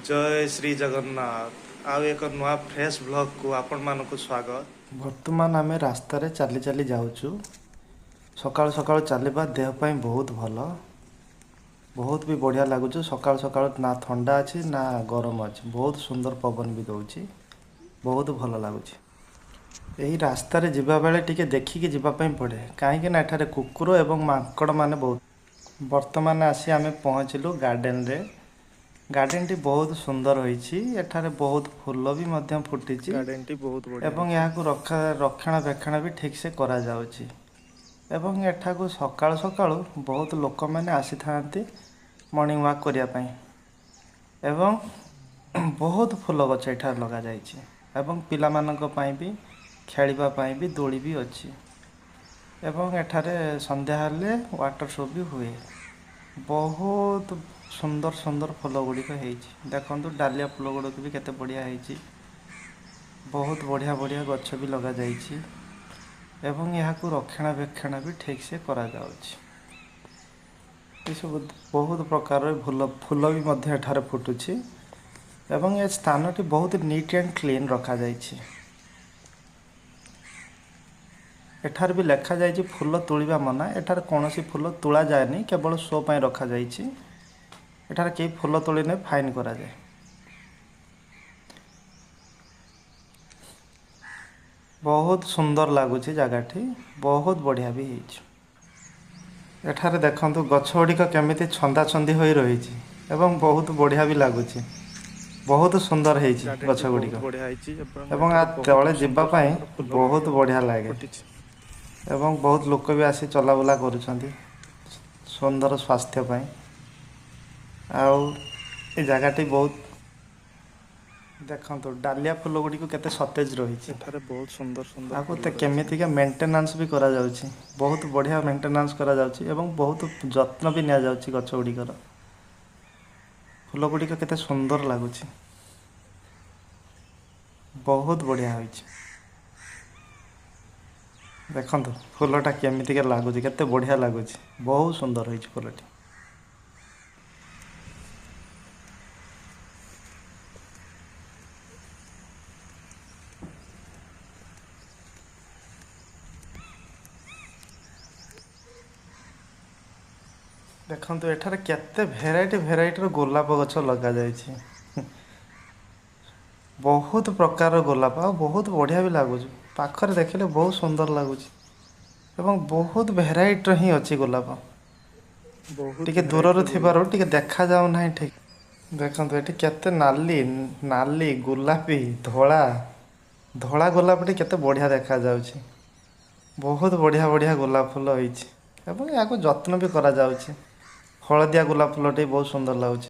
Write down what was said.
ଜୟ ଶ୍ରୀ ଜଗନ୍ନାଥ। ଆଉ ଏକ ନୂଆ ଫ୍ରେଶ୍ ବ୍ଲଗ୍କୁ ଆପଣମାନଙ୍କୁ ସ୍ୱାଗତ। ବର୍ତ୍ତମାନ ଆମେ ରାସ୍ତାରେ ଚାଲି ଚାଲି ଯାଉଛୁ। ସକାଳୁ ସକାଳୁ ଚାଲିବା ଦେହ ପାଇଁ ବହୁତ ଭଲ, ବହୁତ ବି ବଢ଼ିଆ ଲାଗୁଛି। ସକାଳୁ ସକାଳୁ ନା ଥଣ୍ଡା ଅଛି ନା ଗରମ ଅଛି, ବହୁତ ସୁନ୍ଦର ପବନ ବି ଦେଉଛି, ବହୁତ ଭଲ ଲାଗୁଛି। ଏହି ରାସ୍ତାରେ ଯିବାବେଳେ ଟିକେ ଦେଖିକି ଯିବା ପାଇଁ ପଡ଼େ, କାହିଁକି ନା ଏଠାରେ କୁକୁର ଏବଂ ମାଙ୍କଡ଼ମାନେ ବହୁତ। ବର୍ତ୍ତମାନ ଆସି ଆମେ ପହଞ୍ଚିଲୁ ଗାର୍ଡ଼େନରେ। ଗାର୍ଡ଼େନଟି ବହୁତ ସୁନ୍ଦର ହୋଇଛି। ଏଠାରେ ବହୁତ ଫୁଲ ବି ମଧ୍ୟ ଫୁଟିଛି ଗାର୍ଡେନଟି ବହୁତ ବଢ଼ିଆ ଏବଂ ହେଇଛି। ଏହାକୁ ରକ୍ଷଣାବେକ୍ଷଣ ବି ଠିକ୍ସେ କରାଯାଉଛି। ଏବଂ ଏଠାକୁ ସକାଳୁ ସକାଳୁ ବହୁତ ଲୋକମାନେ ଆସିଥାନ୍ତି ମର୍ଣ୍ଣିଂ ୱାକ୍ କରିବା ପାଇଁ। ଏବଂ ବହୁତ ଫୁଲ ଗଛ ଏଠାରେ ଲଗାଯାଇଛି ଏବଂ ପିଲାମାନଙ୍କ ପାଇଁ ବି ଖେଳିବା ପାଇଁ ବି ଦୋଳି ବି ଅଛି। ଏବଂ ଏଠାରେ ସନ୍ଧ୍ୟା ହେଲେ ୱାଟର ଶୋ ବି ହୁଏ। ବହୁତ ସୁନ୍ଦର ସୁନ୍ଦର ଫୁଲ ଗୁଡ଼ିକ ହେଇଛି। ଦେଖନ୍ତୁ ଡାଲିଆ ଫୁଲ ଗୁଡ଼ିକ ବି କେତେ ବଢ଼ିଆ ହେଇଛି। ବହୁତ ବଢ଼ିଆ ବଢ଼ିଆ ଗଛ ବି ଲଗାଯାଇଛି ଏବଂ ଏହାକୁ ରକ୍ଷଣାବେକ୍ଷଣ ବି ଠିକ୍ସେ କରାଯାଉଛି। ଏସବୁ ବହୁତ ପ୍ରକାରର ଫୁଲ ବି ମଧ୍ୟ ଏଠାରେ ଫୁଟୁଛି ଏବଂ ଏ ସ୍ଥାନଟି ବହୁତ ନିଟ୍ ଆଣ୍ଡ କ୍ଲିନ୍ ରଖାଯାଇଛି। ଏଠାରେ ବି ଲେଖାଯାଇଛି ଫୁଲ ତୋଳିବା ମନା। ଏଠାରେ କୌଣସି ଫୁଲ ତୋଳା ଯାଏନି, କେବଳ ଶୋ ପାଇଁ ରଖାଯାଇଛି। ଏଠାରେ କେହି ଫୁଲ ତୋଳିଲେ ଫାଇନ୍ କରାଯାଏ। ବହୁତ ସୁନ୍ଦର ଲାଗୁଛି ଜାଗାଟି, ବହୁତ ବଢ଼ିଆ ବି ହେଇଛି। ଏଠାରେ ଦେଖନ୍ତୁ ଗଛ ଗୁଡ଼ିକ କେମିତି ଛନ୍ଦାଛନ୍ଦି ହୋଇ ରହିଛି ଏବଂ ବହୁତ ବଢ଼ିଆ ବି ଲାଗୁଛି। ବହୁତ ସୁନ୍ଦର ହେଇଛି ଗଛ ଗାର୍ଡେନଟି ଗୁଡ଼ିକ ବହୁତ ବଢ଼ିଆ ହେଇଛି ଏବଂ ଏବଂ ଆ ଏଠାରେ ବହୁତ ତଳେ ଯିବା ସୁନ୍ଦର ପାଇଁ ସୁନ୍ଦର ଫୁଲ ବହୁତ ମଧ୍ୟ ବଢ଼ିଆ ଲାଗେ ଫୁଟିଛି। ଏବଂ ବହୁତ ଲୋକ ବି ଆସି ଚଲାବୁଲା କରୁଛନ୍ତି ସୁନ୍ଦର ସ୍ୱାସ୍ଥ୍ୟ ପାଇଁ। ଆଉ ଏ ଜାଗାଟି ବହୁତ, ଦେଖନ୍ତୁ ଡାଲିଆ ଫୁଲ ଗୁଡ଼ିକ କେତେ ସତେଜ ରହିଛି। ଏଠାରେ ବହୁତ ସୁନ୍ଦର ସୁନ୍ଦର ଆକୁ ଫୁଲ ରହିଛି। କେମିତିକା ମେଣ୍ଟେନାନ୍ସ ବି କରାଯାଉଛି, ବହୁତ ବଢ଼ିଆ ମେଣ୍ଟେନାନ୍ସ କରାଯାଉଛି ଏବଂ ବହୁତ ଯତ୍ନ ବି ନିଆଯାଉଛି ଗଛ ଗୁଡ଼ିକର। ଫୁଲ ଗୁଡ଼ିକ କେତେ ସୁନ୍ଦର ଲାଗୁଛି, ବହୁତ ବଢ଼ିଆ ହୋଇଛି। ଦେଖନ୍ତୁ ଫୁଲଟା କେମିତିକା ଲାଗୁଛି, କେତେ ବଢ଼ିଆ ଲାଗୁଛି, ବହୁତ ସୁନ୍ଦର ହୋଇଛି ଫୁଲଟି। ଦେଖନ୍ତୁ ଏଠାରେ କେତେ ଭେରାଇଟି ଭେରାଇଟିର ଗୋଲାପ ଗଛ ଲଗାଯାଇଛି। ବହୁତ ପ୍ରକାରର ଗୋଲାପ ଆଉ ବହୁତ ବଢ଼ିଆ ବି ଲାଗୁଛି। ପାଖରେ ଦେଖିଲେ ବହୁତ ସୁନ୍ଦର ଲାଗୁଛି ଏବଂ ବହୁତ ଭେରାଇଟିର ହିଁ ଅଛି ଗୋଲାପ। ବହୁତ ଟିକେ ଦୂରରେ ଭେରାଇଟିର ଥିବାରୁ ଗୋଲାପ। ଟିକେ ଦେଖାଯାଉ ନାହିଁ ଠିକ୍। ଦେଖନ୍ତୁ ଏଠି କେତେ ନାଲି ନାଲି ଗୋଲାପୀ ଧଳା ଧଳା ଗୋଲାପଟି କେତେ ବଢ଼ିଆ ଦେଖାଯାଉଛି। ବହୁତ ବଢ଼ିଆ ବଢ଼ିଆ ଗୋଲାପ ଫୁଲ ହେଇଛି ଏବଂ ଏହାକୁ ଯତ୍ନ ବି କରାଯାଉଛି। ହଳଦିଆ ଗୋଲାପ ଫୁଲଟି ବହୁତ ସୁନ୍ଦର ଲାଗୁଛି।